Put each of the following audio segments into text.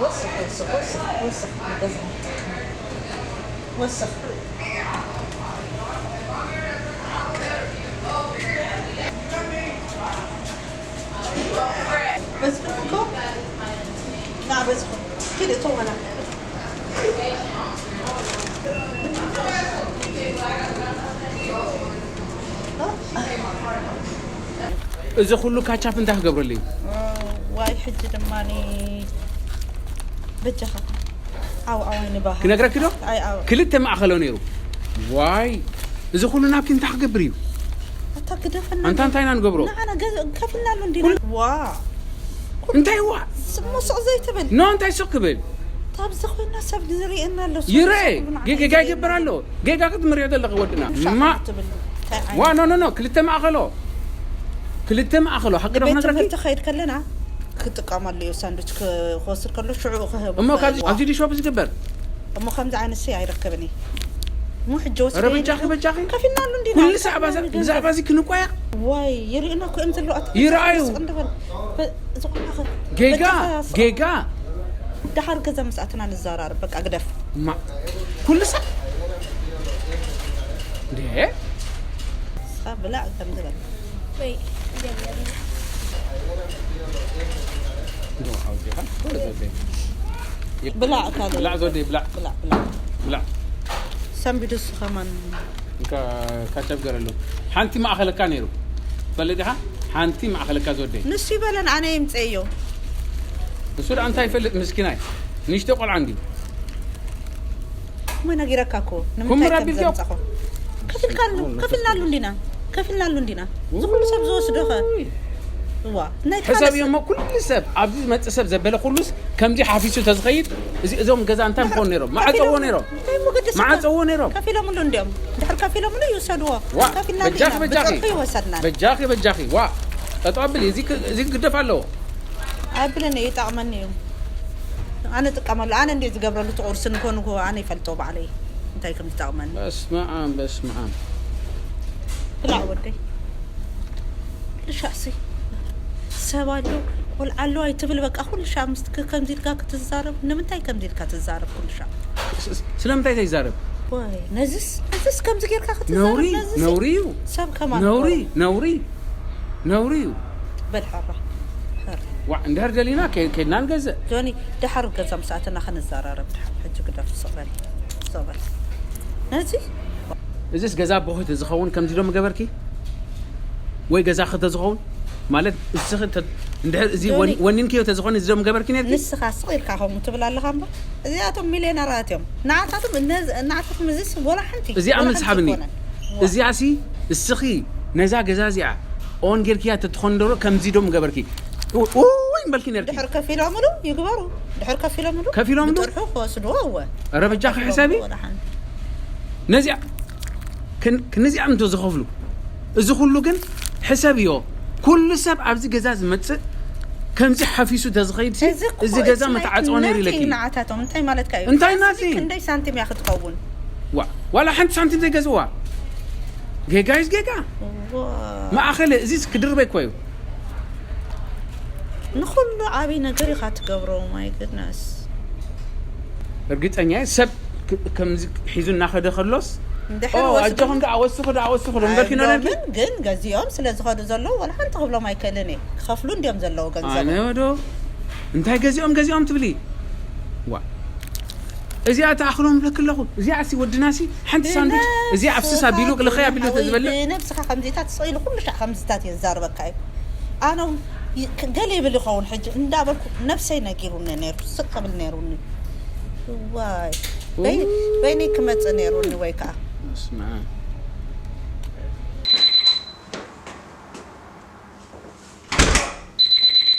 وسخ، وسخ، وسخ، وسخ. وسخ. بس كلكم؟ لا، بس كده تو أنا. እዚ ኩሉ ካቻፕ እንታይ ክገብረሉ እዩ? ዋይ ሕጂ ድማ በጃኻ ዓው ዓው ኣይንባሃል። ክነግረኪ ዶ? ኣይ ዓው ክልተ ማእኸሎ ነይሩ። ዋይ እዚ ኩሉ ናብኪ እንታይ ክገብር እዩ? ኣታ ግደፈና። ኣንታ እንታይ ኢና ንገብሮ? ንዓና ገ- ከፊልናሉ እንዲና ዋ እንታይ ዋ ስሞ ስቕ ዘይትብል ኖ እንታይ ስቕ ክብል ታብዚ ኮይና ሰብ ዝርእየና ኣሎ። ይረ ጌጋ ይገብር ኣሎ። ጌጋ ክትምርዮ ዘለኺ ወድና ማ ዋ ኖ ኖ ኖ ክልተ ማእኸሎ ክልተ ማእኸሎ ሓቂ ዶ ቤት ክነግረኪ ትምህርቲ ከይድ ከለና ክጥቀመሉ እዩ ሳንዱች ክወስድ ከሎ ሽዑ ክህቡ እሞ ካብዚ ኣብዚ ዲሾፕ ዝግበር እሞ ከምዚ ዓይነት ሲ ኣይረክብን እዩ እሞ ሕጂ ወስደ ኧረ በጃኺ በጃኺ ከፊልናሉ እንዲ ኩሉ ሰዓባ ብዛዕባ እዚ ክንቋያ ዋይ ይርእና እኮ እዮም ዘለዉ ኣታ ይረኣዩ። ስቕ እንድበል። በ- ዝኾነ ኸ- ጌጋ በጃኻ ስቕ- ጌጋ ደሓር ገዛ ምስ ኣትና ንዘራረብ በቃ ግደፍ ማ ኩሉ ሰብ እንዴ ንስኻ ብላዕ ከም ዝበል እንዶ ኣውዲኻ ወደ ዘበይ ብላዕ ካልእ ብላዕ ዘወደይ ብላዕ ብላዕ ብላዕ ብላዕ ሰንቢዱ ንስኻ ማን እንካ ካቻብ ገረሉ ሓንቲ ማእኸለካ ነይሩ ትፈልጥ ኢኻ ሓንቲ ማእኸለካ ዘወደይ ንሱ ይበለን ኣነ ይምፀዮ እሱ ደኣ እንታይ ይፈልጥ ምስኪናይ ንሽተ ቆልዓ እንዲ እሞ ነጊረካ እኮ ንምንታይ ኩምራ ከም ቢልክዮ? ዘምፀኾ ከፊልካሉ ከፊልናሉ እንዲና ከፊልናሉ እንዲና እዚ ኩሉ ሰብ ዝወስዶ ኸ እዋ ናይ ሕሳብ እዮም ኩሉ ሰብ ኣብዚ ዝመፅእ ሰብ ዘበለ ኩሉስ ከምዚ ሓፊሱ ተዝኸይድ እዚ እዞም ገዛ እንታይ ምኾኑ ነይሮም መዓፀዎ ነይሮም መዓፀዎ ነይሮም ከፊሎምሉ እንዲኦም ድሕር ከፊሎምሉ ይውሰድዎ ዋ ከፊልና በጃኺ እንዲና በጃኺ ብፅርፊ ይወሰድና በጃኺ በጃኺ ዋ ጠጠው ኣብል እዚ ክ- እዚ ክግደፍ ኣለዎ ኣብለኒ ይጠቕመኒ እዩ ኣነ ጥቀመሉ ኣነ እንደ ዝገብረሉ እቲ ቁርሲ ንኮኑ ኣነ ይፈልጦ ባዕለይ እንታይ ከም ዝጠቕመኒ በስመ ኣብ በስመ ኣብ ብላዕ ወደይ ልሻዕሲ ሰብ ኣሎ ቆልዓ ኣሎ ኣይትብል በቃ ኩሉ ሻ ምስ ክ- ከምዚ ኢልካ ክትዛረብ ንምንታይ ከምዚ ኢልካ ትዛረብ ኩሉ ሻ ስለምንታይ ተይዛረብ ወይ ነዚስ ነዚስ ከምዚ ጌርካ ክትዛረብ ነውሪ ነዚስ ነውሪ እዩ ሰብ ከማን ነውሪ ነውሪ ነውሪ እዩ በል ሕራ ሕራ ዋ እንድሕር ደሊና ከ- ከድና ንገዝእ ጆኒ ደሓር ገዛ ምስ ኣተና ክንዘራረብ ድሓር ሕጂ ግደፍ ስቕበል ስቕበል ነዚ እዚስ ገዛ ኣቦኺ ተዝኸውን ከምዚ ዶ ምገበርኪ ወይ ገዛኺ ተዝኸውን ማለት እስኺ እንተ- እንድሕር እዚ ወኒ- ወኒንክዮ ተዝኾነ እዚ ዶ ምገበርኪ ነርኪ ንስኻ ስቕ ኢልካ ከምኡ ትብል ኣለኻ እምበር እዚኣቶም ሚልዮነራት እዮም ንዓታቶም እነ- ንዓታቶም እዚስ ወላ ሓንቲ እዚኣ ወላ ምን ሓንቲ ስሓብኒ ኣይኮነን። እዚኣሲ እስኺ ነዛ ገዛ እዚኣ ኦን ጌርክያ ተትኾን ደሮ ከምዚ ዶ ምገበርኪ ውይ በልኪ ነርኪ ድሕር ከፊሎምሉ ይግበሩ ድሕር ከፊሎምሉ ከፊሎምሉ? ብጥርሑ ክወስድዎ እወ ኧረ በጃኺ ሕሰቢ ወላ ሓንቲ ነዚኣ ክን- ክንዚኣ እንተ ዝኸፍሉ እዚ ኩሉ ግን ሕሰብ እዮ ኩሉ ሰብ ኣብዚ ገዛ ዝመፅእ ከምዚ ሓፊሱ ተዝኸይድ ሲ እዚ እኮ እዚ ገዛ it's like መተዓፅኦ ነይሩ nothing ኢለኪ ንዓታቶም እንታይ ማለትካ እዩ እንታይ እዚ nothing? ክንደይ ሳንቲም እያ ክትከውን ዋ ዋላ ሓንቲ ሳንቲም ዘይገዝእዋ ጌጋ ይስ ጌጋ ዋ፣ ማእኸለ እዚ ክድርበይ እኮ እዩ ንኩሉ ዓብይ ነገር ኢኻ ትገብሮ my goodness እርግፀኛ እየ ሰብ ክ- ከምዚ ሒዙ እናኸደ ከሎስ እንድሕር ኦ ወስዱ- ኣጆኹም ደኣ ወስኹ ደኣ ወስኹ ዶ ምበልኪ ኖረልኪ ኣይብሎምን፣ ግን ገዚኦም ስለ ዝኸዱ ዘለዉ ወላ ሓንቲ ክብሎም ኣይክእልን እየ ክኸፍሉ እንዲዮም ዘለዉ ገንዘብ ኣነ ዶ እንታይ ገዚኦም ገዚኦም ትብሊ ዋ እዚኣ ተኣኽሎም ብለክ ኣለኹ እዚኣ ሲ ወድና ሲ ሓንቲ ሳንዱች እዚኣ ኣፍስሳ ቢሉ ልኸያ ቢሉ ተዝበልዕ ብነብስኻ ከምዚታት ስቕ ኢሉ ኩሉ ሻዕ ከምዚታት እየ ዝዛርበካ እዩ ኣነ ውን ይ- ክ- ገለ ይብል ይኸውን ሕጂ እንዳበልኩ ነብሰይ ነጊሩኒ ነይሩ ስቕ ክብል ነይሩኒ ዋይ በይ- በይነይ ክመፅእ ነይሩኒ ወይ ከዓ በስመ ኣብ።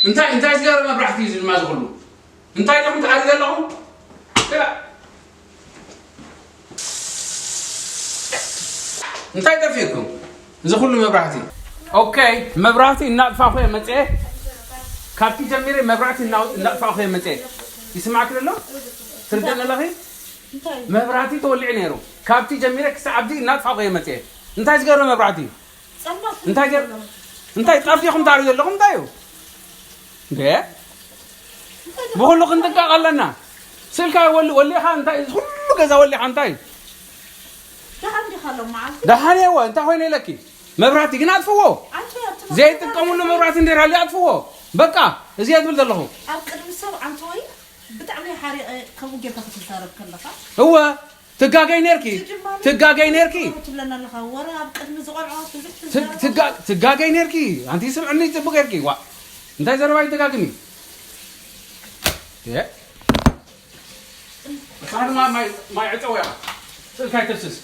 እንታይ እንታይ ዝገበረ መብራህቲ እዩ ድማ ዝኹሉ? እንታይ ደኹም ትኣርዩ ዘለኹም? እንታይ ጠፊእኩም? እዚ ኩሉ መብራህቲ? ኦኬ፣ መብራህቲ እናጥፋኹ እየ መፅኤ። ካብቲ ጀሚረ መብራህቲ እናው- እናጥፋኹ እየ መፅኤ። ይስማዕክ ዘሎ? ትርደን ኣለኺ? መብራህቲ ተወሊዑ ነይሩ። ካብቲ ጀሚረ ክሳዕ ኣብዚ እናጥፋኹ እየ መፅኤ። እንታይ ዝገርም መብራህቲ? እንታይ ገር እንታይ ጠፊኹም ታሪ ዘለኹም እንታይ እዩ? እንዴ? ብኹሉ ክንጥንቀቕ ኣለና። ስልካ ወል- ወሊኻ እንታይ ኩሉ ገዛ ወሊኻ እንታይ? ደሓን ዲኻ ሎም መዓልቲ? ደሓን እየዋ እንታይ ኮይነ ኢለኪ? መብራህቲ ግን ኣጥፍዎ። ኣንተ ኣብቲ ዘይጥቀሙሉ መብራህቲ እንዴር ሃልዩ ኣጥፍዎ። በቃ እዚ እየ ዝብል ዘለኹ። ኣብ ቅድሚ ሰብ ኣንተ ወይ ብጣዕሚ ሓሪቐ ከምኡ ጌርካ ክትዛረብ ከለኻ እወ ትጋገይ ነርኪ ትጋገይ ነርኪ ትብለና ኣለኻ። ወረ ኣብ ቅድሚ ዝቆልዑ ብዙሕ ትጋገይ ነርኪ ኣንቲ ስምዕኒ ጽቡቅ ጌርኪ ዋ እንታይ ዘረባ ይተጋግሚ እሳ ድማ ማይ ዕፀው ያ ስእልካ ይተፍስስ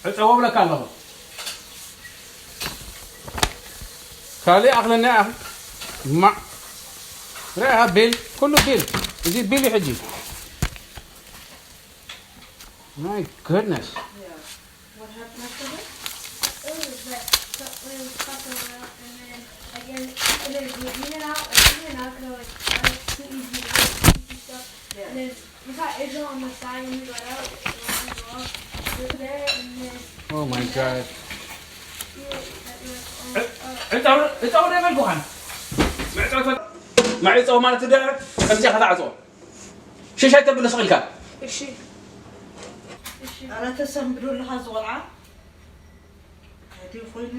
ዕፀዎ ብለካ ኣለኹ ካልእ ኣኽለና ኣኽ ማ ርኣ ቢል ኩሉ ቢል እዚ ቢል እዩ ሕጂ my goodness What happened after that? It was like, so, it was fucking around, and then, again, and then we went out, and we went out, and I was, I was too easy to get easy stuff. Yeah. And then we got Israel on the side, and we got out, and we went off. We were there, and then Oh my god. እጣው ደበል ጓን መዕጸው ማለት ደ ከምዚያ ከተዓጾ ሽሻይ ተብሎ ስቕ ኢልካ እሺ እሺ ኣረ ተሰንብዶ ኣለኻ ዝቆልዓ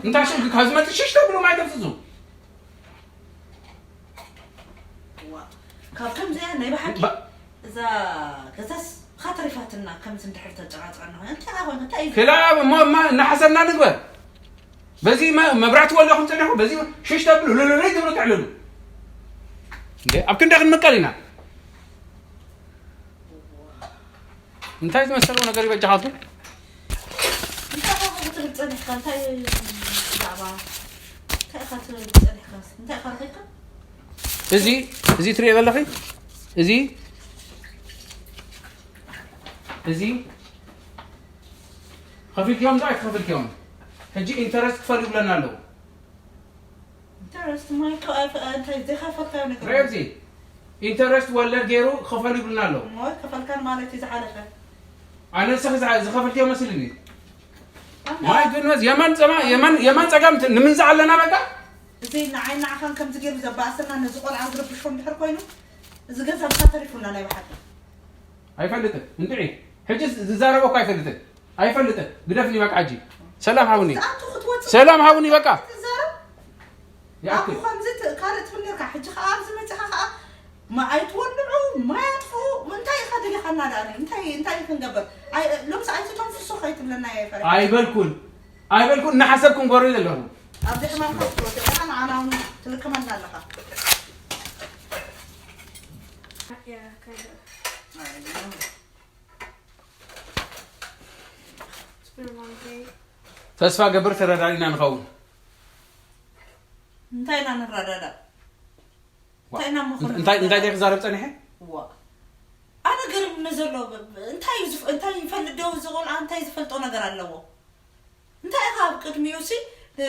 እንታይ ሽግር ካብ ዝመፅእ ሽሽ ተብሎ ማይ ተፍፅፁ ካብ ከምዚኣ ናይ ብሓቂ እዛ ገዛስ ብኻ ተሪፋትና ከምዚ እንድሕር ተጨቃጨቅና እንታይ ካ ኮይና እንታይ እዩ ክላ እሞ እማ እናሓሰብና ንግበር በዚ መብራህቲ ወለኹም ፀኒኹ በዚ ሽሽ ተብሉ ልልልይ ትብሉ ተዕልሉ እንዴ ኣብ ክንደ ክንምቀል ኢና እንታይ ዝመሰለው ነገር ይበጃኻቱ እንታይ ኢኻ ክትብል ፀኒሕካ እንታይ ብዛዕባ እንታይ ኢኻ ትብል ፀኒሕካ እንታይ ኢኻ ረኺብካ እዚ እዚ ትሪኦ ዘለኺ እዚ እዚ ከፊልክዮም ዶ ኣይትኸፍልክዮም ሕጂ ኢንተረስት ክፈል ይብለና ኣለዉ ኢንተረስት ማይኮ እንታይ ዘይኸፈልካዮ ነገር ሬብዚ ኢንተረስት ወለድ ገይሩ ክፈል ይብልና ኣሎ እሞ ከፈልካን ማለት እዩ ዝሓለፈ ኣነ ንስኺ ዝኸፈልክዮ መስልኒ ማይ ጉድነስ የማን ፀማ የማን የማን ፀጋም ንምንዛ ኣለና በቃ እዚ ንዓይ ንዓኻን ከምዚ ገይሩ ዘባእሰና ነዚ ቆልዓ ዝረብሾም ድሕር ኮይኑ እዚ ገዛ ብካ ተሪፉና ናይ ብሓቂ ኣይፈልጥን እንድዒ ሕጂ ዝዛረበ እኮ ኣይፈልጥን ኣይፈልጥን ግደፍኒ በቃ ሕጂ ሰላም ሃቡኒ ሰላም ሃቡኒ በቃ ይኣክል ከምዚ ካልእ ትብል ነርካ ሕጂ ከዓ ኣብዚ መፅኻ ከዓ ማይ ትወልዑ ማይ ኣጥፍኡ እንታይ ኢኻ ደሊኻና ደኣ እንታይ እንታይ ክንገብር ሎምስ ኣይትተንፍሱ ከይትብለና እየ ፈሪሐ ኣይበልኩን ኣይበልኩን እናሓሰብኩም ጎሪ ዘለኹም ኣብዚ ሕማምካ ክትወድእ ከዓ ንዓና እውን ትልክመና ኣለኻ Yeah, kind of. I know. It's been a long day. ተስፋ ገብር ተረዳዲና ንኸውን እንታይ ኢና ንረዳዳእ እንታይ ኢና ምኾነ እንታይ እንታይ ደክ ዛረብ ጸኒሐ ዋ ኣነ ገርም ዘሎ እንታይ እንታይ ይፈልጥ ዶ ዝቆል እንታይ ዝፈልጦ ነገር ኣለዎ እንታይ ኢኻ ኣብ ቅድሚኡ ሲ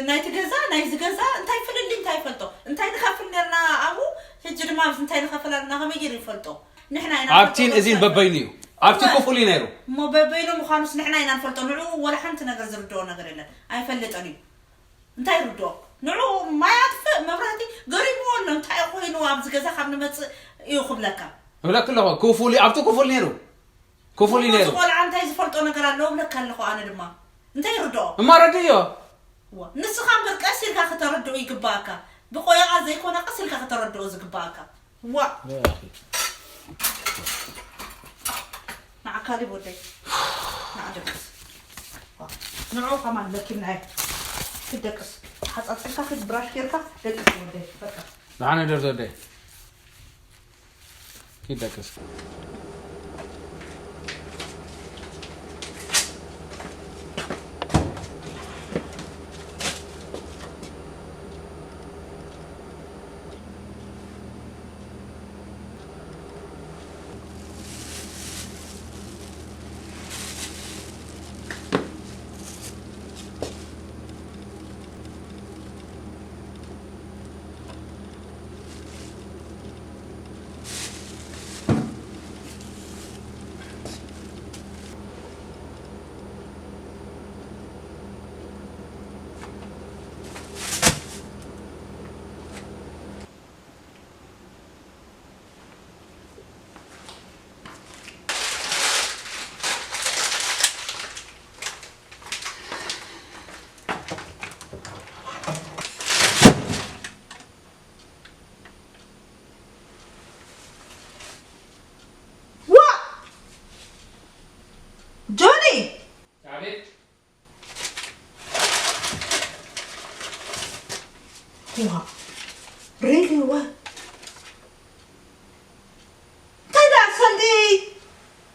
ናይቲ ገዛ ናይዚ ገዛ እንታይ ፍልልይ እንታይ ይፈልጦ እንታይ ንኸፍል ነርና ኣብኡ ሕጂ ድማ ኣብዚ እንታይ ንኸፍል ኣለና ከመይ ገይሩ ይፈልጦ ንሕና ኢና ኣብቲን እዚን በበይኑ እዩ ኣብቲ ክፉል እዩ ነይሩ እሞ በበይኑ ምዃኑስ ንሕና ኢና ንፈልጦ ንዕኡ ወላ ሓንቲ ነገር ዝርድኦ ነገር የለን ኣይፈልጥን እዩ እንታይ ይርድኦ ንዕኡ ማይ ኣጥፍእ መብራህቲ ገሪምዎ ኣሎ እንታይ ኮይኑ ኣብዚ ገዛ ካብ ንመፅእ እዩ ክብለካ እብለክ ኣለኹ ክፉል ኣብቲ ክፉል ነይሩ ክፉል እዩ ነይሩ። ቆልዓ እንታይ ዝፈልጦ ነገር ኣለዎ እብለካ ኣለኹ ኣነ ድማ እንታይ ይርድኦ። እማ ረድእዮ። ዋ ንስኻ እምበር ቀስ ኢልካ ከተረድኦ ይግባኣካ። ብቆየቓ ዘይኮነ ቀስ ኢልካ ከተረድኦ ዝግባኣካ። ዋ ንዓ ካሊብ ወደይ ንዓ ደቅስ ንዑ ከማን ለኪምናየ ክትደቅስ ሓፃፅልካ ክትብራሽ ጌርካ ደቅስ ወደይ በቃ። ንዓነ ደር ዘወደይ ኪድ ደቅስ። ዋ፣ ሪሊ ዋ። እንታይ ደኣ ሰልዲ?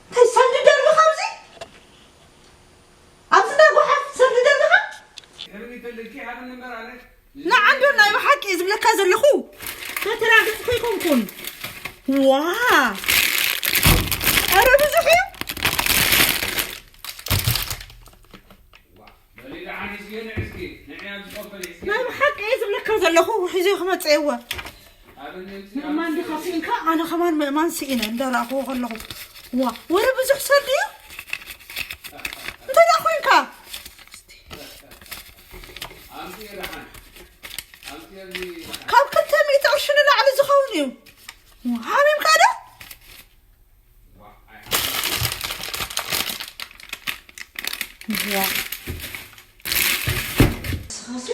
እንታይ ሰልዲ ደርቢ ካብዚ? ኣብዚ እንዳ ጓሓፍ ሰልዲ ደርብኻ? ንዓንዶ ናይ ብሓቂ ዝብለካ ዘለኹ ተተራግጽ ከይኮንኩን። ዋ! ኧረ ብዙሕ እዩ። ናይ ብሓቂ እየ ዝብለካ ዘለኹ፣ ሒዘ ክመጽእ እየ። ምእማን ዲኻ ስኢንካ? ኣነ ከማን ምእማን ስኢነ እንዳረኣኽዎ ከለኹ። ዋ፣ ወረ ብዙሕ ሰብ ድዩ? እንታይ ደኣ ኮይንካ? ካብ ክልተ ሚእቲ ቅርሺ ንላዕሊ ዝኸውን እዩ። ሃሚምካ ዶ? ዋ። ንስኻሲ?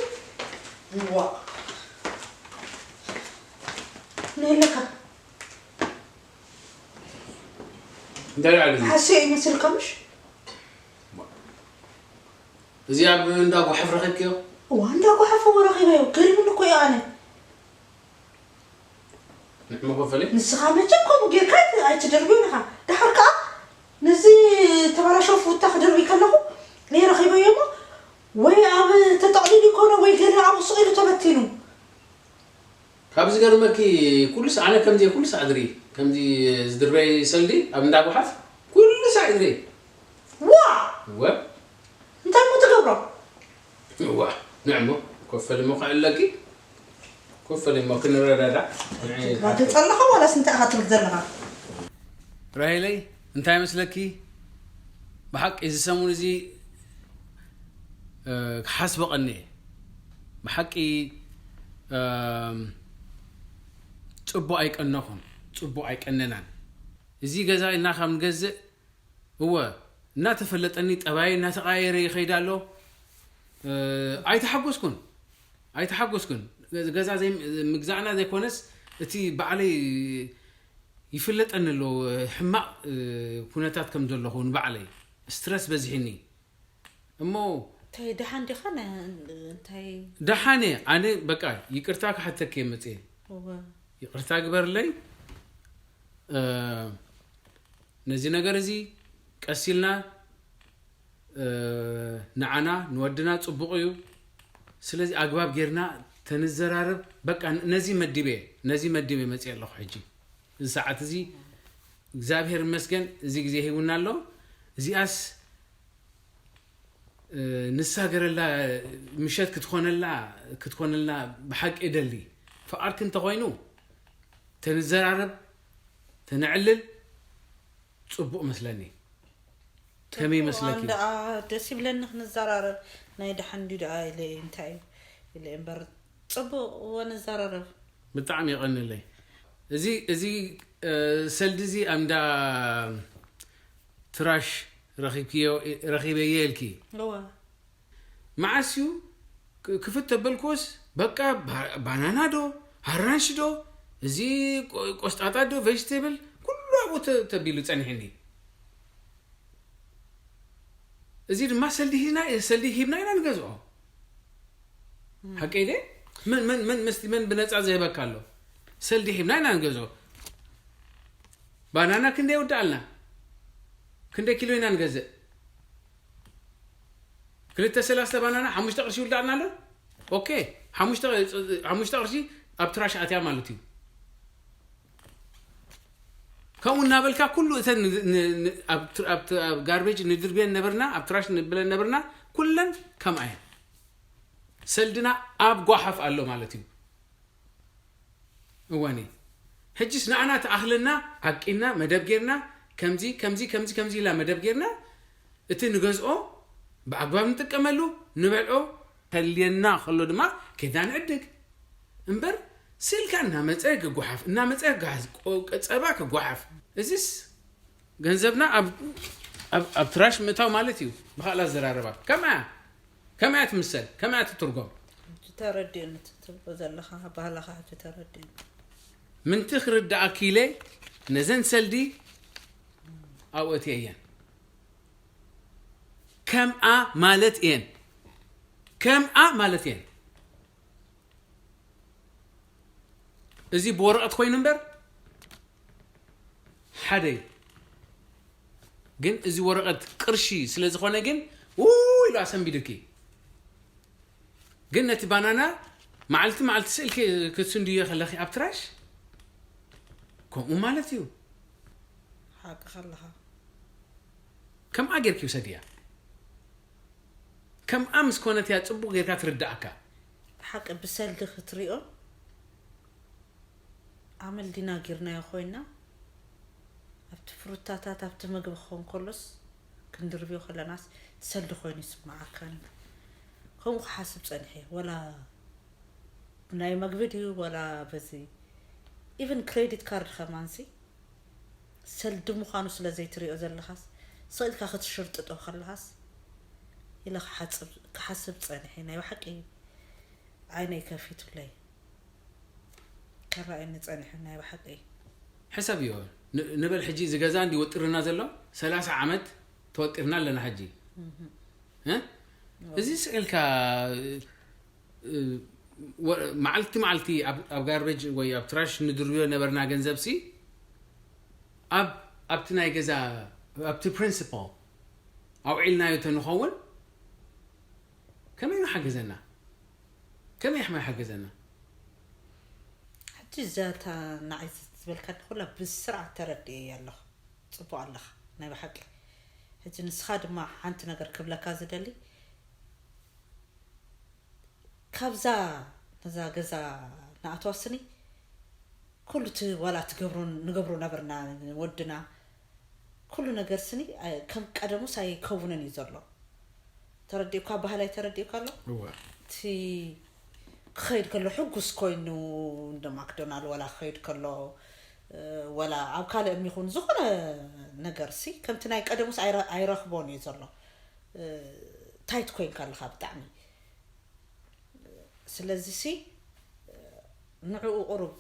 ዋ። ነለካ። እንታይ ደኣ ሓሴ ይመስልካ ምሽ? እዚ ኣብ እንዳ ጓሓፍ ረኺብክዮ? እዋ፣ እንዳ ጓሓፍ እዎ ረኺበዮ። ገሪሙኒ እኮ እዩ ኣነ። ንዕሞ ከፈለ? ንስኻ መቸም ከምኡ ጌርካ ኣይት-፣ ኣይትደርብዮን ኢኻ። ደሓር ከኣ ነዚ ተበላሸው ፉታ ክደርቢ ከለኹ እየ ረኺበዮ እሞ፣ ወይ ኣብ ተጠቕሊሉ ይኮነ ወይ ገለ ኣብኡ ስቕ ኢሉ ተበቲኑ። ካብ ዝገርመኪ፣ ኩሉ ሰ-፣ ኣነ ከምዚ ኩሉ ሰዓት ዝርኢ፣ ከምዚ ዝድርበይ ሰልዲ ኣብ እንዳ ጓሓፍ ኩሉ ሰዓት ዝርኢ። ዋ! እወ። እንታይ እሞ ትገብሮ? እዋ፣ ንዕሞ፣ ኮፍ በሊ እሞ ከዕልለኪ። ኮፍ በሊ እሞ ክንረዳዳእ። ንዒ ትባትል ዘለኻ ዋላስ እንታይ ኢኻ ትብል ዘለኻ? ራሄለይ፣ እንታይ መስለኪ? ብሓቂ እዚ ሰሙን እዚ፣ እ፣ ክሓስቦ ቀንየ። ብሓቂ፣ እም፣ ጽቡቕ ኣይቀነኹን፣ ጽቡቕ ኣይቀነናን። እዚ ገዛ ኢልና ካብ ንገዝእ፣ እወ፣ እናተፈለጠኒ፣ ጠባይ እናተቐያየረ ይኸይድ ኣሎ። እ፣ ኣይተሓጎስኩን፣ ኣይተሓጎስኩን። ገዛ ዘይ-፣ ምግዛእና ዘይኮነስ፣ እቲ ባዕለይ ይፍለጠኒ ኣሎ፣ ሕማቕ፣ እ፣ ኩነታት ከም ዘለኹ ንባዕለይ ስትረስ በዚሕኒ። እሞ እንታይ ደሓን ዲኻ? ነ-፣ እንታይ ደሓን እየ። ኣነ በቃ ይቅርታ ክሓተኪ እየ መጽየ። እወ። ይቅርታ ግበርለይ። እ፣ ነዚ ነገር እዚ ቀስ ኢልና፣ እ፣ ንዓና ንወድና ጽቡቕ እዩ። ስለዚ ኣግባብ ጌርና ተንዘራረብ። በቃ ን-፣ ነዚ መዲበ፣ ነዚ መዲበ መጽየ ኣለኹ ሕጂ። እዚ ሰዓት እዚ እግዚኣብሔር ይመስገን፣ እዚ ግዜ ሂቡና ኣሎ። እዚኣስ፣ እ፣ ንሳገረላ ምሸት ክትኾነላ፣ ክትኾነልና ብሓቂ እደሊ። ፍቓድኪ እንተኾይኑ ተንዘራረብ፣ ተነዕልል፣ ጽቡቕ መስለኒ። ከመይ ጽቡቕ፣ ይመስለኪ? ኣነ ደኣ ደስ ይብለኒ ክንዘራረብ። ናይ ደሓን ድዩ ደኣ ኢለ እንታይ ኢለ እምበር፣ ጽቡቕ እወ ንዘራረብ። ብጣዕሚ የቐንለይ። እዚ፣ እዚ፣ እ፣ ሰልዲ እዚ ኣብ እንዳ ትራሽ ረኺብክዮ፣ ረኺበዮ ኢልኪ። እወ። መዓስ እዩ ክ-፣ ክፍት ተበልክዎስ፣ በቃ ባ-፣ ባናና ዶ፣ ኣራንሽ ዶ፣ እዚ ቆ-፣ ቆስጣጣ ዶ፣ ቬጅቴብል፣ ኩሉ ኣብኡ ተ-፣ ተቢሉ ጸኒሕኒ። እዚ ድማ ሰልዲ ሂብና፣ ሰልዲ ሂብና ኢና ንገዝኦ። እም። ሓቀይ ደ? መን፣ መን፣ መን መስቲ፣ መን ብነጻ ዝህበካ ኣሎ? ሰልዲ ሂብና ኢና ንገዝኦ። ባናና ክንደይ ይውድኣልና? ክንደይ ኪሎ ኢና ንገዝእ? ክልተ ሰላስተ ባናና ሓሙሽተ ቅርሺ ይውድኣልና ኣሎ። ኦኬ፣ ሓሙሽተ፣ ሓሙሽተ ቅርሺ ኣብ ትራሽ ኣትያ ማለት እዩ። ከምኡ እናበልካ ኩሉ እተን ን-፣ ን-፣ ን-፣ ኣብ ትር-፣ ኣብ ት-፣ ኣብ ጋርቤጅ ንድርብየን ነበርና፣ ኣብ ትራሽ ንብለን ነበርና፣ ኩለን ከምኣ እየን። ሰልድና ኣብ ጓሓፍ ኣሎ ማለት እዩ። እዋኒ። ሕጅስ ንኣና ተኣኽለና ዓቂና መደብ ጌርና፣ ከምዚ፣ ከምዚ፣ ከምዚ፣ ከምዚ ኢላ መደብ ጌርና፣ እቲ ንገዝኦ ብኣግባብ ንጥቀመሉ፣ ንበልዖ፣ ከልየና ከሎ ድማ ኬድና ንዕድግ። እምበር ስልካ እናመጸ ክጓሓፍ፣ እናመጸ ክጓሓፍ፣ ቆ-፣ ጸባ ክጓሓፍ። እዚስ ገንዘብና ኣብ፣ ኣብ፣ ኣብ ትራሽ ምእታው ማለት እዩ። ብኻልኣ ኣዘራርባ። ከመይ እያ? ከመይ እያ ትምሰል? ከመይ እያ ትትርጎም? ሕጂ ተረዲኡኒ እቲ ትብሎ ዘለኻ ባህላኻ ሕጂ ተረዲኡኒ። ምንቲ ክርድኣኪ ኢለ ነዘን ሰልዲ ኣብኡ እትየ እየን። ከምኣ ማለት እየን። ከምኣ ማለት እየን። እዚ ብወረቐት ኮይኑ እምበር ሓደ እዩ። ግን እዚ ወረቐት ቅርሺ ስለ ዝኾነ ግን ው ኢሉ ኣሰንቢድኪ። ግን ነቲ ባናና መዓልቲ መዓልቲ ስእልኪ ክትስንድዮ ከለኺ ኣብ ትራሽ ከምኡ ማለት እዩ። ሓቂ ከለኻ ከምኣ ጌርኪ ውሰድያ። ከምኣ ምስ ኮነት እያ ጽቡቕ ጌርካ ትርድኣካ። ሓቂ ብሰልዲ ክትሪኦ ኣመል ዲና ጌርናዮ ኮይና ኣብቲ ፍሩታታት ኣብቲ ምግቢ ክኾን ከሎስ ክንድርብዮ ከለናስ ሰልዲ ኮይኑ ይስምዓካ። ከምኡ ክሓስብ ጸኒሐ። ወላ ናይ መግቢ ድዩ ወላ በዚ ኢቨን ክሬዲት ካርድ ከማንሲ ሰልዲ ምዃኑ ስለ ዘይትሪኦ ዘለኻስ ስቕ ኢልካ ክትሽርጥጦ ከለኻስ ኢለ ክሓጽብ- ክሓስብ ጸኒሐ። ናይ ብሓቂ ዓይነይ ከፊቱለይ ከረኣየኒ ጸኒሑ ናይ ብሓቂ። ሕሰብዮ። ን- ንበል ሕጂ እዚ ገዛ እንዲ ወጢርና ዘሎ ሰላሳ ዓመት ተወጢርና ኣለና። ሕጂ እ? እዚ ስእልካ እ፣ ወ- መዓልቲ መዓልቲ ኣብ- ኣብ ጋርቤጅ ወይ ኣብ ትራሽ ንድርብዮ ነበርና ገንዘብ ሲ ኣብ ኣብቲ ናይ ገዛ ኣብቲ ፕሪንሲፓል ኣውዒልናዮ ተንኸውን ከመይ ምሓገዘና? ከመይ ሕማ ይሓገዘና? ሕጂ እዛታ ንዓይ ዝበልካ ኩላ ብስርዓት ተረድኤ ኣለኹ። ጽቡቕ ኣለኻ ናይ ብሓቂ። ሕጂ ንስኻ ድማ ሓንቲ ነገር ክብለካ ዝደሊ ካብዛ ነዛ ገዛ ንኣትዋ ስኒ ኩሉ እቲ ዋላ ትገብሮ ንገብሮ ነበርና ወድና ኩሉ ነገር ስኒ ኣይ- ከም ቀደሙስ ኣይከውንን እዩ ዘሎ። ተረዲእኳ ባህላይ ተረዲእኳ ኣሎ እወ እቲ ክኸይድ ከሎ ሕጉስ ኮይኑ እንደ ማክዶናል ወላ ክኸይድ ከሎ እ፣ ወላ ኣብ ካልእ የሚኹን ዝኾነ ነገር ሲ ከምቲ ናይ ቀደሙስ ኣይረ- ኣይረኽቦን እዩ ዘሎ። እ፣ ታይት ኮይንካ ኣለኻ ብጣዕሚ። ስለዚ ሲ ንዕኡ ቁሩብ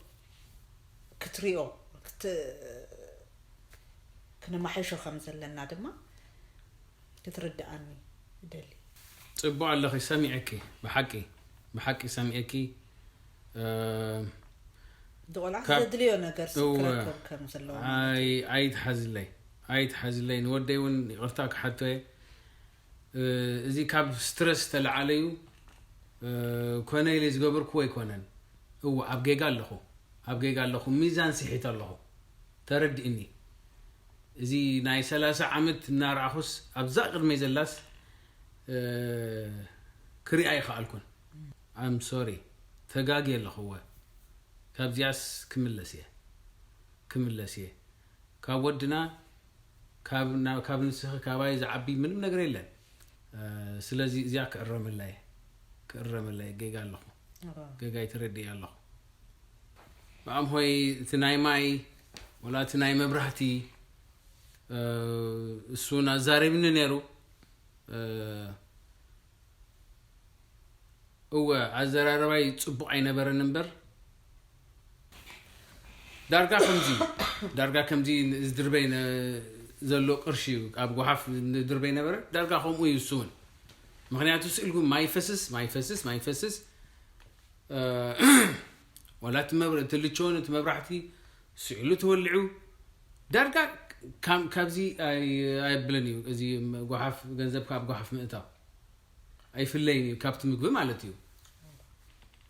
ክትሪኦ ክት- ክነማሓይሾ ከም ዘለና ድማ ክትርድኣኒ እደሊ። ጽቡቕ ኣለኺ፣ ሰሚዐኪ። ብሓቂ ብሓቂ ሰሚዐኪ። እ፣ ድቆልዓ ካብ- ዘድልዮ ነገር ሲ እወ። ክረከብ ከም ዘለዎ ማለት እዩ። ኣይ ኣይትሓዝለይ፣ ኣይትሓዝለይ። ንወደይ እውን ይቕርታ ክሓቶ እየ። እ፣ እዚ ካብ ስትረስ ተለዓለ እዩ። እ፣ ኮነ ኢለ ዝገበርኩዎ ኣይኮነን። እወ ኣብ ጌጋ ኣለኹ፣ ኣብ ጌጋ ኣለኹ። ሚዛን ስሒት ኣለኹ። ተረድእኒ። እዚ ናይ ሰላሳ ዓመት እናረኣኹስ ኣብዛ ቅድመይ ዘላስ እ፣ ክሪኣ ይኸኣልኩን። ኣም ሶሪ፣ ተጋግየ ኣለኹ። እወ ካብዚኣስ ክምለስ እየ፣ ክምለስ እየ። ካብ ወድና ካብ ና- ካብ ንስኺ ካባይ ዝዓቢ ምንም ነገር የለን። እ፣ ስለዚ እዚኣ ክእረመላ እየ፣ ክእረመላ እየ። ጌጋ ኣለኹ፣ እወ። ጌጋይ ተረዲእ ኣለኹ። ብኣምሆይ እቲ ናይ ማይ ወላ እቲ ናይ መብራህቲ እ፣ እሱ እውን ኣዛሪብኒ ነይሩ። እ፣ እወ ኣዘራረባይ ጽቡቕ ኣይነበረን እምበር ዳርጋ ከምዚ ዳርጋ ከምዚ ዝድርበይ ነ- ዘሎ ቅርሺ እዩ። ኣብ ጓሓፍ ዝድርበይ ነበረ። ዳርጋ ከምኡ እዩ እሱ እውን። ምክንያቱ ስእልኩ ማይ ፈስስ ማይ ፈስስ ማይ ፈስስ እ፣ ዋላ እቲ መብረ- እቲ ልቸውን እቲ መብራሕቲ ስዕሉ ተወሊዑ ዳርጋ ካብ- ካብዚ ኣይ- ኣየብልን እዩ። እዚ ጓሓፍ ገንዘብ ካብ ጓሓፍ ምእታው ኣይፍለይን እዩ ካብቲ ምግቢ ማለት እዩ።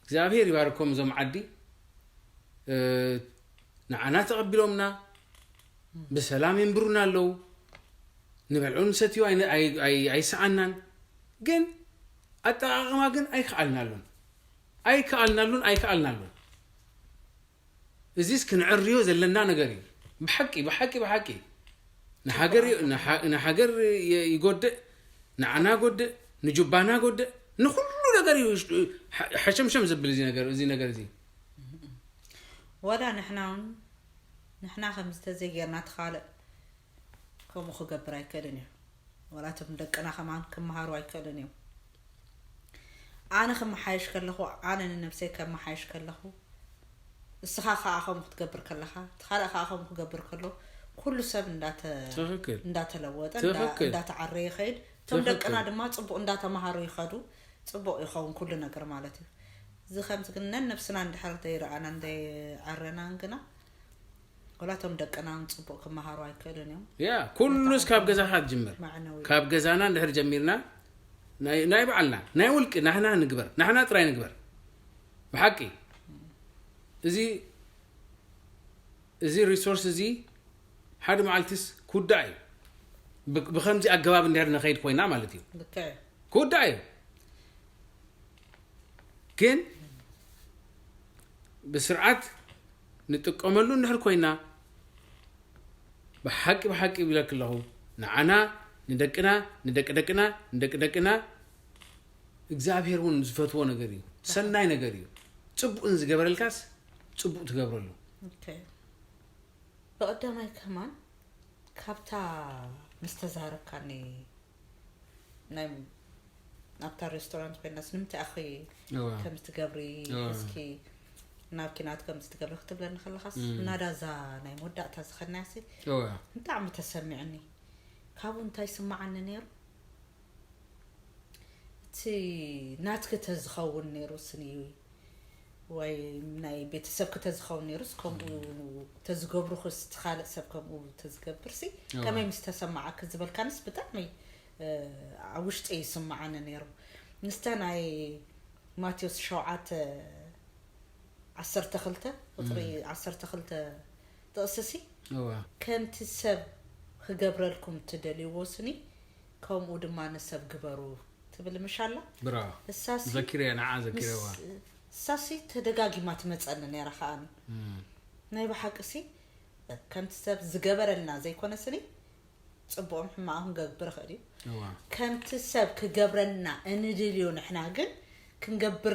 እግዚኣብሔር ይባርኮም እዞም ዓዲ እ፣ ንዓና ተቐቢሎምና ብሰላም የንብሩና ኣለዉ። ንበልዑ ንሰትዩ ኣይነ- ኣይ- ኣይ- ኣይሰኣናን። ግን ኣጠቓቕማ ግን ኣይከኣልናሉን ኣይከኣልናሉን ኣይከኣልናሉን። እዚስ ክንዕርዮ ዘለና ነገር እዩ። ብሓቂ ብሓቂ ብሓቂ ንሃገር ዩ- ንሓ- ንሃገር የ- ይጎድእ፣ ንዓና ጎድእ፣ ንጁባና ጎድእ፣ ንኩሉ ነገር እዩ ሽ- ሓ- ሓሸምሸም ዝብል እዚ ነገር እዚ ነገር እዚ። ወላ ንሕና እውን ንሕና ከምዚ ተዘይጌርና እቲ ካልእ ከምኡ ክገብር ኣይክእልን እዩ። ወላ እቶም ደቅና ከማን ክመሃሩ ኣይክእልን እዮም። ኣነ ክመሓየሽ ከለኹ ኣነ ንነብሰይ ከመሓየሽ ከለኹ እስኻ ከዓ ከምኡ ክትገብር ከለኻ እቲ ካልእ ከዓ ከምኡ ክገብር ከሎ ኩሉ ሰብ እንዳተ- ትኽክል እንዳተለወጠ እንዳ- ትኽክል። እንዳተዓረየ ይኸይድ። እቶም ትኽክል። ደቅና ድማ ፅቡቅ እንዳተምሃሩ ይኸዱ። ፅቡቅ ይኸውን ኩሉ ነገር ማለት እዩ። እዚ ከምዚ ግን ነን ነብስና እንድሕር ዘይረኣና እንደይዓረናን ግና ወላቶም ደቅና እውን ጽቡቕ ክመሃሩ ኣይክእሉን እዮም። ያ ኩሉስ ካብ ገዛኻ ትጅምር። ማዕነዊ ካብ ገዛና እንድሕር ጀሚርና ናይ ናይ በዓልና ናይ ውልቂ ናህና ንግበር፣ ናህና ጥራይ ንግበር። ብሓቂ እዚ እዚ ሪሶርስ እዚ ሓደ መዓልቲስ ክውዳእ እዩ። ብ- ብከምዚ ኣገባብ እንድሕር ንኸይድ ኮይና ማለት እዩ። ልክዕ እዩ። ክውዳእ እዩ። ግን ብስርዓት ንጥቀመሉ እንድሕር ኮይና ብሓቂ ብሓቂ ይብለክ ኣለኹ፣ ንዓና ንደቅና ንደቂ ደቅና ንደቂ ደቅና እግዚኣብሔር እውን ዝፈትዎ ነገር እዩ። ሰናይ ነገር እዩ። ጽቡቕ ዝገበረልካስ ጽቡቕ ትገብረሉ። Okay። ብቐዳማይ ከማን ካብታ ምስ ተዛረብካኒ ናይ ኣብታ ሬስቶራንት ኮይናስ ንምንታይ ኣኺ እዋ፣ ከምዚ ትገብሪ እዋ። እስኪ ናብ ኪናት ከምዚ ትገብሪ ክትብለኒ ከለኻስ እም። ናዳ እዛ ናይ መወዳእታ ዝኸድናያሲ እዋ፣ ብጣዕሚ ተሰሚዕኒ። ካብኡ እንታይ ስምዓኒ ነይሩ? እቲ ናትኪ ተዝኸውን ነይሩ ስኒ ወይ ናይ ቤተሰብኪ ተዝኸውን ነይሩስ ከምኡ ተዝገብሩኽስ እቲ ካልእ ሰብ ከምኡ ተዝገብርሲ እዋ። ከመይ ምስ ተሰማዓኪ ዝበልካንስ ብጣዕሚ እ፣ ኣብ ውሽጢ ይስምዓኒ ነይሩ። ምስተ ናይ ማቴዎስ ሸውዓተ ዓሰርተ ክልተ ቁፅሪ ዓሰርተ ክልተ ጥቕስሲ እዋ፣ ከምቲ ሰብ ክገብረልኩም ትደልይዎ ስኒ ከምኡ ድማ ንሰብ ግበሩ ትብል ምሽ ኣላ። ብራቮ። እሳሲ ዘኪረያ፣ ንዓ ዘኪረዋ። ምስ- እሳሲ ተደጋጊማ ትመፀኒ ነይራ ከዓኒ እም፣ ናይ ብሓቂ ሲ ከምቲ ሰብ ዝገበረልና ዘይኮነ ስኒ ፅቡቕም ሕማቕ ክንገብር ይኽእል እዩ። እዋ፣ ከምቲ ሰብ ክገብረልና እንድልዮ ንሕና ግን ክንገብር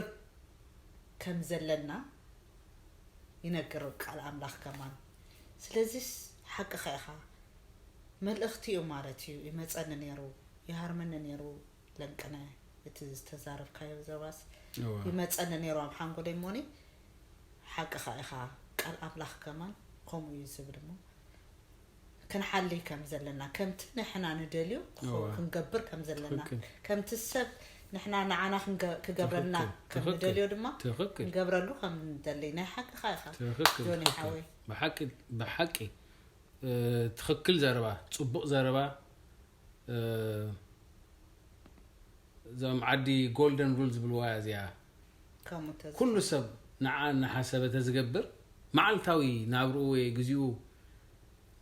ከም ዘለና ይነግር ቃል ኣምላኽ ከማን። ስለዚስ ሓቅኻ ኢኻ። መልእኽቲ እዩ ማለት እዩ። ይመፀኒ ነይሩ፣ ይሃርመኒ ነይሩ። ለንቅነ እቲ ዝተዛረብካዮ ዘባስ እዋ፣ ይመፀኒ ነይሩ ኣብ ሓንጎለይ እሞኒ። ሓቅኻ ኢኻ። ቃል ኣምላኽ ከማን ከምኡ እዩ ዝብል እሞ ክንሓሊ ከም ዘለና ከምቲ ንሕና ንደልዮ ክኸው- እዋ። ክንገብር ከም ዘለና ትኽክል። ከምቲ ሰብ ንሕና ንዓና ክንገ- ክገብረልና ትኽክል፣ ከም ትኽክል። ንደልዮ ድማ ትኽክል። ክንገብረሉ ከም ንደሊ ናይ ሓቅኻ ኢኻ ትኽክል፣ ጆኒ ትኽክል። ሓወይ። ብሓቂ ብሓቂ እ፣ ትኽክል ዘረባ፣ ጽቡቕ ዘረባ። እ፣ እዞም ዓዲ ጎልደን ሩል ዝብልዋ እያ እዚኣ። ከምኡ ተዝ- ኩሉ ሰብ ንዓ እናሓሰበ ተዝገብር፣ መዓልታዊ ናብርኡ ወይ ግዜኡ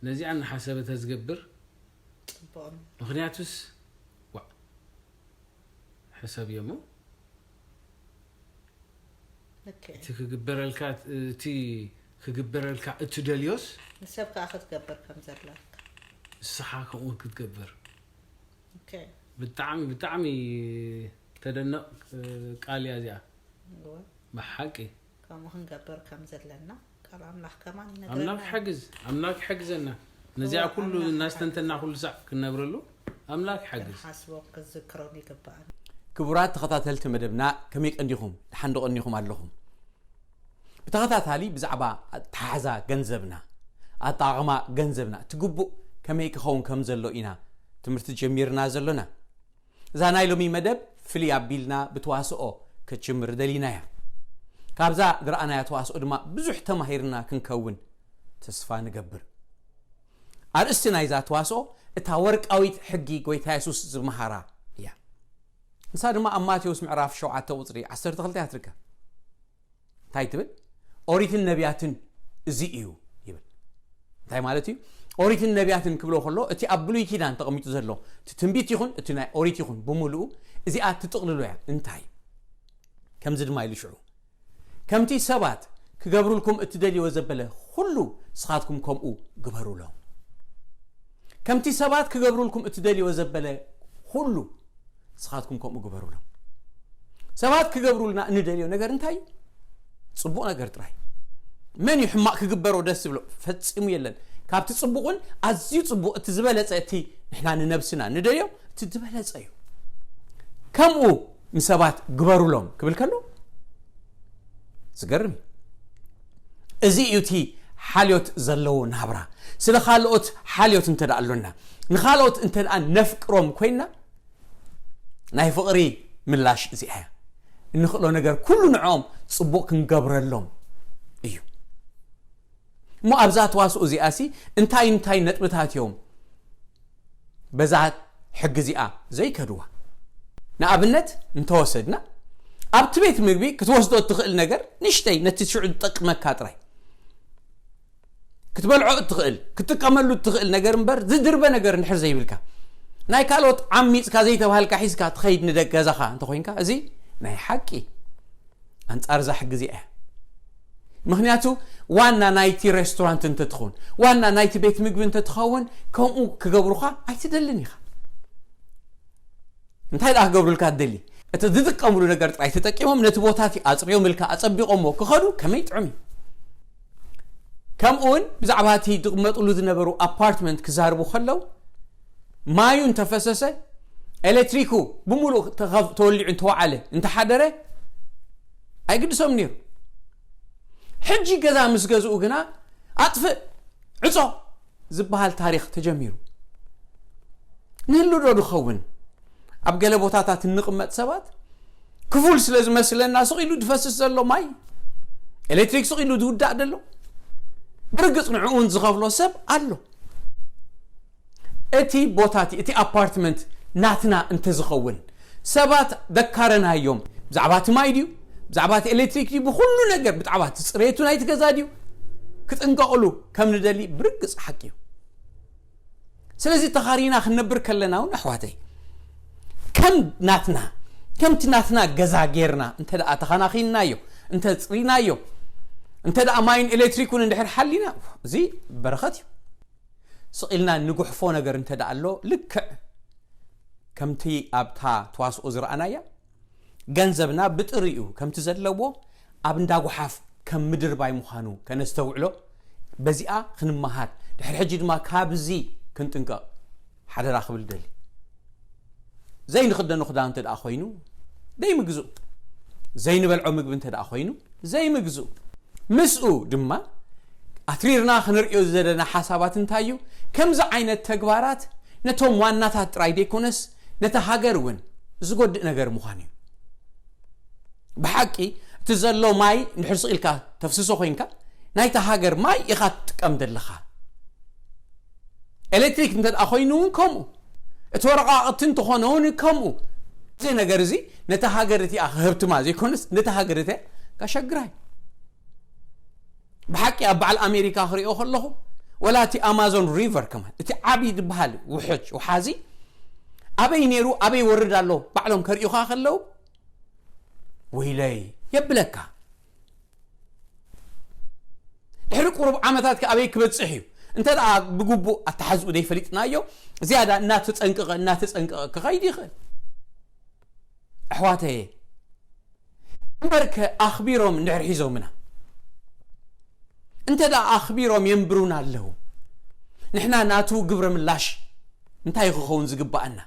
ነዚኣ እናሓሰበ ተዝገብር። ጽቡቕ ነው። ምኽንያቱስ ዋ፣ ሕሰብ እዮሞ ኦኬ። እቲ ክግበረልካ እቲ ክግበረልካ እትደልዮስ ንሰብ ከዓ ክትገብር ከም ዘለካ። ንስኻ ከምኡ ክትገብር። ኦኬ። ብጣዕሚ ብጣዕሚ ተደነቕ ቃል እያ እዚኣ። እወ። ብሓቂ ከምኡ ክንገብር ከም ዘለና ቃል ኣምላኽ ከማን ኣምላኽ ይነግረና። ይሓግዝ፣ ኣምላኽ ይሓግዘና። ነዚኣ እወ፣ ኩሉ ኣምላኽ እናስተንተና ይሓግዝ። ኩሉ ሳዕ ክነብረሉ ኣምላኽ ይሓግዝ። ክንሓስቦ ክዝክሮን ይግባኣና። ክቡራት ተኸታተልቲ መደብና ከመይ ቀንዲኹም? ደሓን ዶ ቀኒኹም ኣለኹም? ብተኸታታሊ ብዛዕባ ኣተሓሕዛ ገንዘብና፣ ኣጠቓቕማ ገንዘብና፣ እቲ ግቡእ ከመይ ክኸውን ከም ዘሎ ኢና ትምህርቲ ጀሚርና ዘሎና። እዛ ናይ ሎሚ መደብ ፍልይ ኣቢልና ብተዋስኦ ክትጅምር ደሊና እያ። ካብዛ ዝረኣናያ ተዋስኦ ድማ ብዙሕ ተማሂርና ክንከውን ተስፋ ንገብር። ኣርእስቲ ናይዛ ተዋስኦ እታ ወርቃዊት ሕጊ ጎይታ የሱስ ዝመሃራ እያ። ንሳ ድማ ኣብ ማቴዎስ ምዕራፍ ሸውዓተ ቁጽሪ ዓሰርተ ክልተ እያ ትርከብ። እንታይ ትብል? ኦሪትን ነቢያትን እዚ እዩ ይብል። እንታይ ማለት እዩ? ኦሪትን ነቢያትን ክብሎ ከሎ እቲ ኣብ ብሉይ ኪዳን ተቐሚጡ ዘሎ እቲ ትንቢት ይኹን እቲ ናይ ኦሪት ይኹን ብምሉኡ እዚኣ ትጥቕልሎ እያ። እንታይ? ከምዚ ድማ ኢሉ ሽዑ፣ ከምቲ ሰባት ክገብሩልኩም እትደልይዎ ዘበለ ኩሉ ንስኻትኩም ከምኡ ግበሩሎም። ከምቲ ሰባት ክገብሩልኩም እትደልይዎ ዘበለ ኩሉ ንስኻትኩም ከምኡ ግበሩሎም። ሰባት ክገብሩልና እንደልዮ ነገር እንታይ እዩ? ጽቡቕ ነገር ጥራይ። መን እዩ ሕማቕ ክግበሮ ደስ ዝብሎ? ፈጺሙ የለን። ካብቲ ጽቡቕ እውን ኣዝዩ ጽቡቕ፣ እቲ ዝበለጸ፣ እቲ ንሕና ንነብስና ንደልዮ እቲ ዝበለጸ እዩ። ከምኡ ንሰባት ግበሩሎም ክብል ከሎ ዝገርም እዩ። እዚ እዩ እቲ ሓልዮት ዘለዎ ናብራ። ስለ ካልኦት ሓልዮት እንተ ደኣ ኣሎና፣ ንኻልኦት እንተ ደኣ ነፍቅሮም ኮይንና፣ ናይ ፍቕሪ ምላሽ እዚኣ እያ። እንኽእሎ ነገር ኩሉ ንዕኦም ጽቡቕ ክንገብረሎም እዩ። እሞ ኣብዛ ተዋስኦ እዚኣሲ እንታይ እንታይ ነጥብታት እዮም በዛ ሕጊ እዚኣ ዘይከድዋ? ንኣብነት እንተወሰድና፣ ኣብቲ ቤት ምግቢ ክትወስዶ እትኽእል ነገር ንእሽተይ፣ ነቲ ሽዑ ዝጠቅመካ ጥራይ ክትበልዖ እትኽእል፣ ክትጥቀመሉ እትኽእል ነገር እምበር ዝድርበ ነገር እንድሕር ዘይብልካ፣ ናይ ካልኦት ዓሚጽካ ዘይተባህልካ ሒዝካ ትኸይድ ንደገ ገዛኻ እንተኾይንካ፣ እዚ ናይ ሓቂ ኣንጻር እዛ ሕጊ እዚኣ እያ። ምኽንያቱ ዋና ናይቲ ሬስቶራንት እንተትኸውን፣ ዋና ናይቲ ቤት ምግቢ እንተትኸውን፣ ከምኡ ክገብሩኻ ኣይትደልን ኢኻ። እንታይ ደኣ ክገብሩልካ ትደሊ? እቲ ዝጥቀምሉ ነገር ጥራይ ተጠቂሞም ነቲ ቦታ እቲ ኣጽርዮም ኢልካ ኣጸቢቖሞ ክኸዱ ከመይ ጥዑም እዩ። ከምኡ እውን ብዛዕባ እቲ ዝቕመጥሉ ዝነበሩ ኣፓርትመንት ክዛርቡ ከለዉ፣ ማዩ እንተፈሰሰ፣ ኤሌክትሪኩ ብምሉእ ተኸፍ-፣ ተወሊዑ እንተወዓለ፣ እንተሓደረ፣ ኣይግድሶም ነይሩ። ሕጂ ገዛ ምስ ገዝኡ ግና፣ ኣጥፍእ፣ ዕጾ ዝበሃል ታሪኽ ተጀሚሩ። ንህሉ ዶ ንኸውን? ኣብ ገለ ቦታታት እንቕመጥ ሰባት፣ ክፉል ስለ ዝመስለና፣ ስቕ ኢሉ ዝፈስስ ዘሎ ማይ፣ ኤሌክትሪክ ስቕ ኢሉ ዝውዳእ ዘሎ፣ ብርግጽ ንዕኡ እውን ዝኸፍሎ ሰብ ኣሎ። እቲ ቦታ እቲ፣ እቲ ኣፓርትመንት ናትና እንተዝኸውን፣ ሰባት ደካረናዮም፣ ብዛዕባ እቲ ማይ ድዩ፣ ብዛዕባ እቲ ኤሌክትሪክ ድዩ፣ ብኹሉ ነገር፣ ብዛዕባ እቲ ጽሬቱ ናይቲ ገዛ ድዩ፣ ክጥንቀቕሉ ከም ንደሊ ብርግጽ ሓቂ እዩ። ስለዚ ተኻሪና ክንነብር ከለና እውን፣ ኣሕዋተይ፣ ከም ናትና፣ ከምቲ ናትና ገዛ ጌርና እንተ ደኣ ተኸናኺንናዮ፣ እንተ ጽሪናዮ፣ እንተ ደኣ ማይን ኤሌክትሪክን እንድሕር ሓሊና፣ እዚ በረኸት እዩ። ስቕ ኢልና ንጉሕፎ ነገር እንተ ደኣ ኣሎ፣ ልክዕ ከምቲ ኣብታ ተዋስኦ ዝረኣናያ፣ ገንዘብና ብጥሪኡ ከምቲ ዘለዎ ኣብ እንዳ ጓሓፍ ከም ምድርባይ ምዃኑ ከነስተውዕሎ፣ በዚኣ ክንመሃር፣ ድሕሪ ሕጂ ድማ ካብዚ ክንጥንቀቕ ሓደራ ክብል ደሊ። ዘይንኽደኖ ክዳን እንተ ደኣ ኮይኑ፣ ዘይምግዝኡ። ዘይንበልዖ ምግቢ እንተ ደኣ ኮይኑ፣ ዘይምግዝኡ። ምስኡ ድማ፣ ኣትሪርና ክንርእዮ ዝደለና ሓሳባት እንታይ እዩ? ከምዚ ዓይነት ተግባራት ነቶም ዋናታት ጥራይ ዘይኮነስ፣ ነታ ሃገር እውን ዝጎድእ ነገር ምዃኑ እዩ። ብሓቂ፣ እቲ ዘሎ ማይ እንድሕር ስቕ ኢልካ ተፍስሶ ኮይንካ፣ ናይታ ሃገር ማይ ኢኻ ትጥቀም ዘለኻ። ኤሌክትሪክ እንተ ደኣ ኮይኑ እውን ከምኡ፣ እቲ ወረቓቕቲ እንተኾነ እውን ከምኡ። እዚ ነገር እዚ ነታ ሃገር እቲኣ ክህብትማ ዘይኮነስ፣ ነታ ሃገር እቲኣ ከሸግራ እዩ። ብሓቂ ኣብ በዓል ኣሜሪካ ክሪኦ ከለኹ፣ ወላ እቲ ኣማዞን ሪቨር ከማን፣ እቲ ዓብዪ ዝበሃል ውሕጅ፣ ወሓዚ፣ ኣበይ ነይሩ፣ ኣበይ ይወርድ ኣሎ፣ ባዕሎም ከርእዩኻ ከለዉ፣ ወይለይ የብለካ። ድሕሪ ቁሩብ ዓመታት ከ ኣበይ ክበጽሕ እዩ? እንተ ደኣ ብግቡእ ኣተሓዝኡ ዘይፈሊጥናዮ፣ ዝያዳ እናተጸንቀቐ፣ እናተጸንቀቐ ክኸይድ ይኽእል። ኣሕዋተየ፣ እምበርከ ኣኽቢሮም እንድሕር ሒዞምና፣ እንተ ደኣ ኣኽቢሮም የንብሩና ኣለዉ፣ ንሕና ናቱ ግብረ ምላሽ እንታይ ክኸውን ዝግብኣና?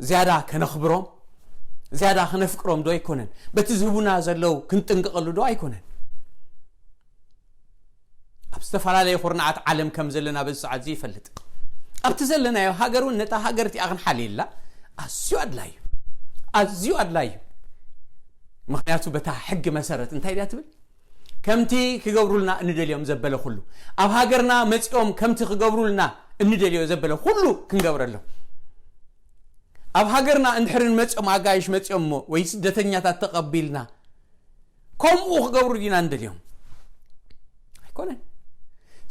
ዝያዳ ከነኽብሮም፣ ዝያዳ ከነፍቅሮም ዶ ኣይኮነን? በቲ ዝህቡና ዘለዉ ክንጥንቀቐሉ ዶ ኣይኮነን? ኣብ ዝተፈላለየ ኩርናዓት ዓለም ከም ዘለና በዚ ሰዓት እዚ ይፈልጥ። ኣብቲ ዘለናዮ ሃገር እውን ነታ ሃገር እቲኣ ክንሓልየላ ኣዝዩ ኣድላዩ፣ ኣዝዩ ኣድላዩ። ምኽንያቱ በታ ሕጊ መሰረት እንታይ ድያ ትብል? ከምቲ ክገብሩልና እንደልዮም ዘበለ ኩሉ፣ ኣብ ሃገርና መጺኦም ከምቲ ክገብሩልና እንደልዮ ዘበለ ኩሉ ክንገብረሎም። ኣብ ሃገርና እንድሕር መጺኦም ኣጋይሽ መጺኦም እሞ ወይ ስደተኛታት ተቐቢልና ከምኡ ክገብሩ ዲና እንደልዮም? ኣይኮነን።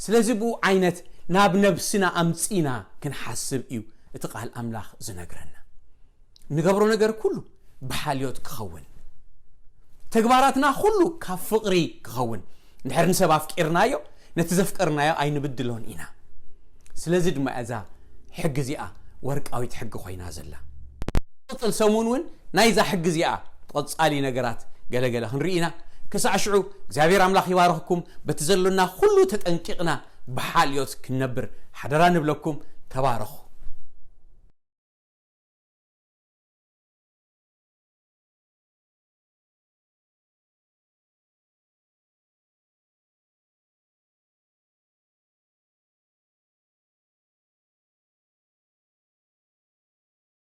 ስለዚ ብኡ ዓይነት ናብ ነብስና ኣምጺና ክንሓስብ እዩ እቲ ቃል ኣምላኽ ዝነግረና። ንገብሮ ነገር ኩሉ ብሓልዮት ክኸውን፣ ተግባራትና ኩሉ ካብ ፍቕሪ ክኸውን። እንድሕር ንሰብ ኣፍቂርናዮ፣ ነቲ ዘፍቀርናዮ ኣይንብድሎን ኢና። ስለዚ ድማ እዛ ሕጊ እዚኣ ወርቃዊት ሕጊ ኮይና ዘላ። ዝቕጽል ሰሙን እውን ናይዛ ሕጊ እዚኣ ቀጻሊ ነገራት ገለገለ ክንርኢ ኢና። ክሳዕ ሽዑ እግዚኣብሔር ኣምላኽ ይባርኽኩም። በቲ ዘሎና ኩሉ ተጠንቂቕና ብሓልዮት ክንነብር ሓደራ ንብለኩም። ተባረኹ።